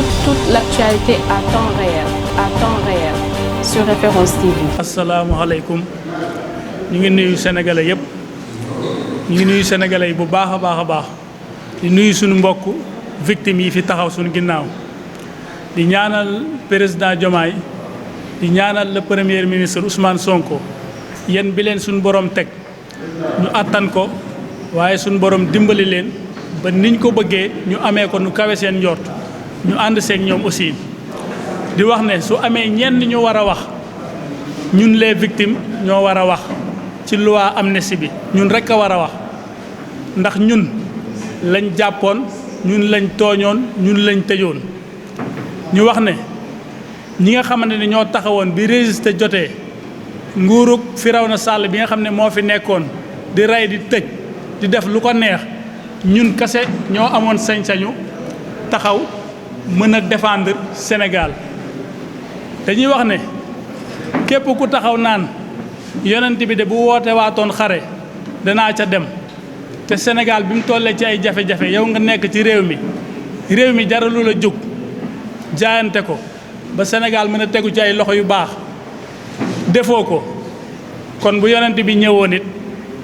toute l'actualité à temps réel, sur Référence TV. asalaamaaleykum ñu ngi nuyu sénégalais yëpp ñu ngi nuyu sénégalais yi bu baax a baax di nuyu suñu mbokk victimes yi fi taxaw suñu ginnaaw di ñaanal président Diomaye di ñaanal le premier ministre Ousmane Sonko yéen bi leen suñu borom teg ñu attan ko waaye suñu borom dimbali leen ba niñ ko bëggee ñu amee ko nu kawe seen njort ñu ànd seeg ñoom aussi di wax ne su amee ñenn ñu war a wax ñun les victimes ñoo war a wax ci loi amnistie bi ñun rek a war a wax ndax ñun lañ jàppoon ñun lañ tooñoon ñun lañ tëjoon ñu wax ne ñi nga xamante ne ñoo taxawoon bi résister jotee nguurug Firawna Sall bi nga xam ne moo fi nekkoon di rey di tëj di def lu ko neex ñun kese ñoo amoon sañ-sañu taxaw mën a défendre Sénégal dañuy wax ne képp ku taxaw naan yonent bi de bu woote waatoon xare danaa ca dem te Sénégal bi mu tollee ci ay jafe-jafe yow nga nekk ci réew mi jaralu la jóg jaayante ko ba Sénégal mën a tegu ci ay loxo yu baax defoo ko kon bu yonent bi ñëwoon it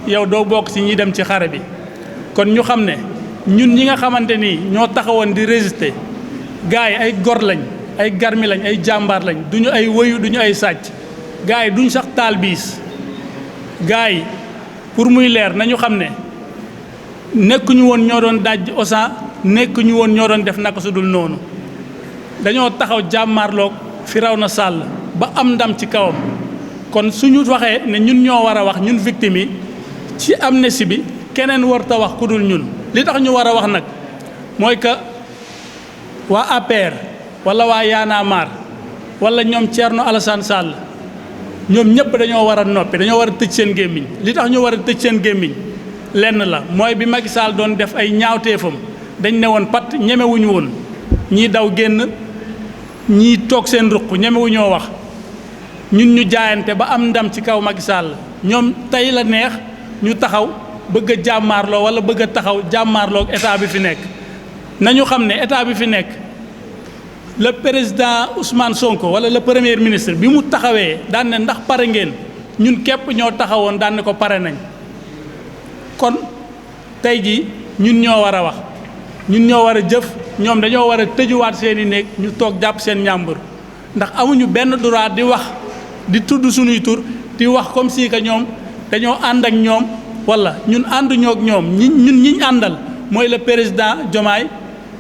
yow doo bokk ci ñi dem ci xare bi kon ñu xam ne ñun ñi nga xamante ni ñoo taxawoon di résister gars yi ay gor lañ ay garmi lañ ay jàmbaar lañ duñu ay wëyu duñu ay sàcc gars yi duñ sax taal biis gars yi pour muy leer nañu xam ne nekkuñu woon ñoo doon dajj Auchan nekkuñu woon ñoo doon def naka su dul noonu dañoo taxaw jàmmaarloog Firawna Sall ba am ndam ci kawam kon suñu waxee ne ñun ñoo war a wax ñun victime yi ci amnistie bi keneen warta wax ku dul ñun li tax ñu war a wax nag mooy que waa APR wala waa Y'en a marre wala ñoom Thierno Alassane Sall ñoom ñëpp dañoo war a noppi dañoo war a tëj seen gémmiñ li tax ñu war a tëj seen gémmiñ lenn la mooy bi Macky Sall doon def ay ñaawteefam dañ ne woon pat ñemewuñu woon ñii daw génn ñii toog seen ruq ñemewuñoo wax ñun ñu jaayante ba am ndam ci kaw Macky Sall ñoom tey la neex ñu taxaw bëgg a jàmmaarloo wala bëgg a taxaw jàmmaarloo état bi fi nekk nañu xam ne état bi fi nekk le président Ousmane Sonko wala le premier ministre bi mu taxawee daan ne ndax pare ngeen ñun képp ñoo taxawoon daan ne ko pare nañ kon tey jii ñun ñoo war a wax ñun ñoo war a jëf ñoom dañoo war a tëjuwaat seen i néeg ñu toog jàpp seen ñàmbur ndax amuñu benn droit di wax di tudd suñuy tur di wax comme si que ñoom dañoo ànd ak ñoom wala ñun ànduñoo ak ñoom ñi àndal mooy le président Diomaye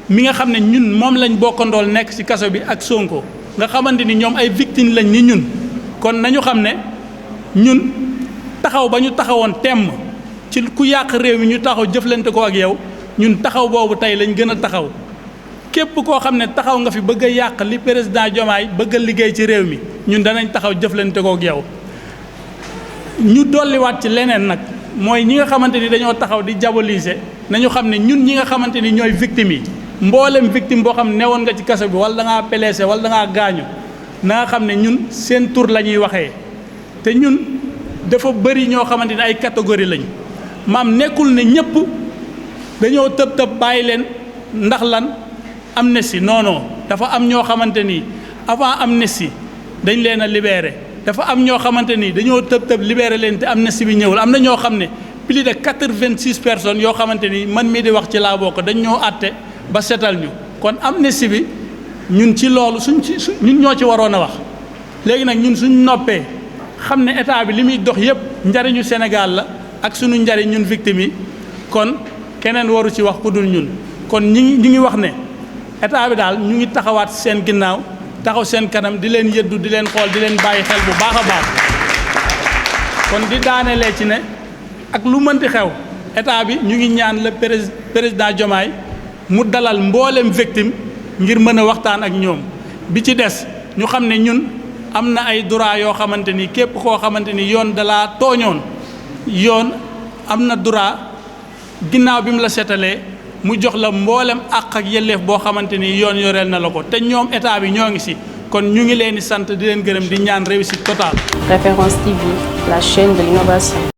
mi nga xam ne ñun moom lañ bokkandool nekk ci kaso bi ak Sonko nga xamante ni ñoom ay victimes lañ ni ñun kon nañu xam ne ñun taxaw ba ñu taxawoon temm ci ku yàq réew mi ñu taxaw jëflante ko ak yow ñun taxaw boobu tey lañ gën a taxaw képp koo xam ne taxaw nga fi bëgg a yàq li président Diomaye bëgg a liggéey ci réew mi ñun danañ taxaw jëflante ko ak yow ñu dolliwaat ci leneen nag mooy ñi nga xamante ni dañoo taxaw di diaboliser nañu xam ne ñun ñi nga xamante ni ñooy victimes yi mboolem victime boo xam ne newoon nga ci kaso bi wala da ngaa blessé wala da ngaa gaañu na nga xam ne ñun seen tur la ñuy waxee te ñun dafa bëri ñoo xamante ni ay catégorie lañ maam nekkul ne ñëpp dañoo tëb bàyyi leen ndax lan amnistie non dafa am ñoo xamante ni avant amnistie dañ leen a libéré dafa am ñoo xamante ni dañoo tëb libéré leen te amnistie bi ñëwul am na ñoo xam ne plus de 86 personnes yoo xamante ni man mii di wax ci laa bokk dañ ñoo àtte ba setal ñu kon amnistie bi ñun ci loolu ñun ñoo ci waroon a wax léegi nag ñun suñ noppee xam ne état bi li muy dox yëpp njariñu Sénégal la ak suñu njariñ ñun victimes yi kon keneen waru ci wax ku dul ñun kon ñi ngi wax ne état bi daal ñu ngi taxawaat seen ginnaaw taxaw seen kanam di leen yëddu di leen xool di leen bàyyi xel bu baax a baax kon di daanelee ci ne ak lu mënti xew état bi ñu ngi ñaan le président Diomaye mu dalal mboolem victime ngir mën a waxtaan ak ñoom bi ci des ñu xam ne ñun am na ay droit yoo xamante ni képp koo xamante ni yoon dalaa tooñoon yoon am na droit ginnaaw bi mu la setalee mu jox la mboolem àq ak yelleef boo xamante ni yoon yoreel na la ko te ñoom état bi ñoo ngi ci kon ñu ngi leen di sant di leen gërëm di ñaan réussite totale. Référence TV, la chaîne de l'innovation.